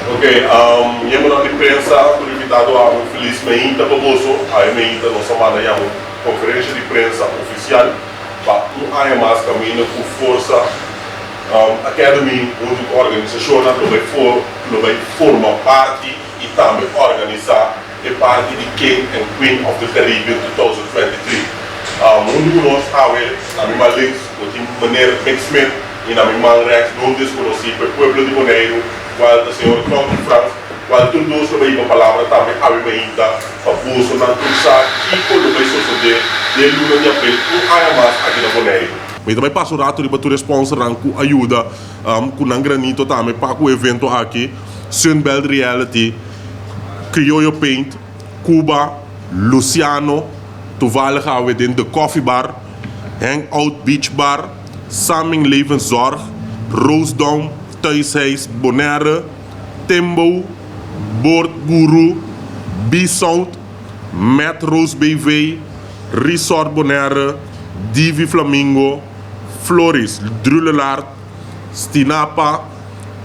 Ok, miembronan di prensa, tur invitado a un felis meinta pa boso. Awe meinta nos a manda ya un conferencia di prensa oficial pa un aña mas caminda cu Forsa Academy hunto cu organisacionnan lo bay for lo bay forma parti y tambe organisa e parti di King and Queen of the Caribbean 2023. Hunto cu nos awe na mi man links bo tin meneer Mick Smith y na mi man rechts no desconoci pa e pueblo di Boneiru cual ta señor Tonky Frans cual tur dos lo bay hiba palabra tambe awe mainta pa bosonan tur sa kico lo bay sosode den luna di april un aña mas aki na Boneiru. Mi ta bay pasa un rato riba tur e sponsornan cu a yuda cu nan granito tambe pa cu e evento aki, Sunbelt Reality, Criollo Paint, Cuba, Luciano, toevallig awe den The Coffee Bar, Hang Out Beach Bar, Saming Levenszorg, Roosdown, Thuishuis Bonaire, Timbo, Board Guru, B-Sound, Matt Rose BV, Resort Bonaire, Divi Flamingo, Floris Drulelaert, Stinapa,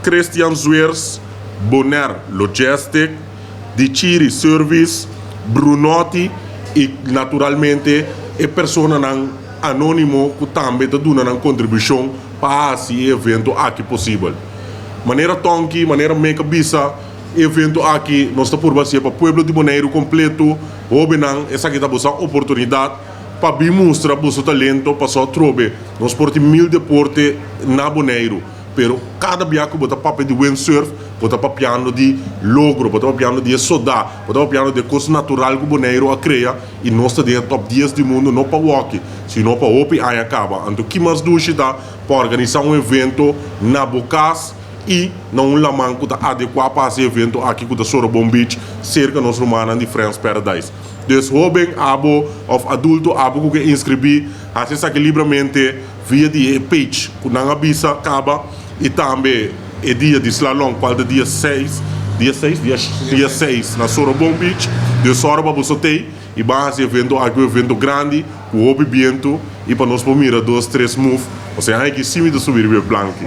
Christian Zweers, Bonaire Logistic, Dichiri Service, Brunotti y naturalmente e personanan anonimo cu tambe ta duna nan contribucion pa haci e evento aki posibel. Manera Tonky, manera Mick a bisa, e evento aki nos ta purba hacié pa pueblo di Boneiru completo, hobennan, esaki ta boso oportunidad pa bin mustra boso talento pasobra atrobe nos por tin mil deporte na Boneiru. Pero kada bia ku bo ta papia di windsurf, bo ta papiando di logro, bo ta papiando di e sodá, bo ta papiando di e kos natural ku Boneiru a krea i nos ta den e top dies di mundu no pa wòki, sino pa hopi aña kaba. Anto ki mas dushi ta pa organisá un evento na bo kas i na un laman ku ta adekuá pa hasi e evento aki ku ta Sorobon Beach serka nos rumannan di Friends Paradise. Dus hóben abo òf adulto abo ku ke inskribí, hasi esaki libramente. Via di e page ku nan a bisa kaba i tambe e dia di slalom kual ta dia seis, dia seis? Dia dia seis na Sorobon Beach. Dios ora pa boso tei i ban hasi evento aki un evento grandi ku hopi bientu i pa nos por mira dos tres move. Osea aki si mi ta subi riba e planki.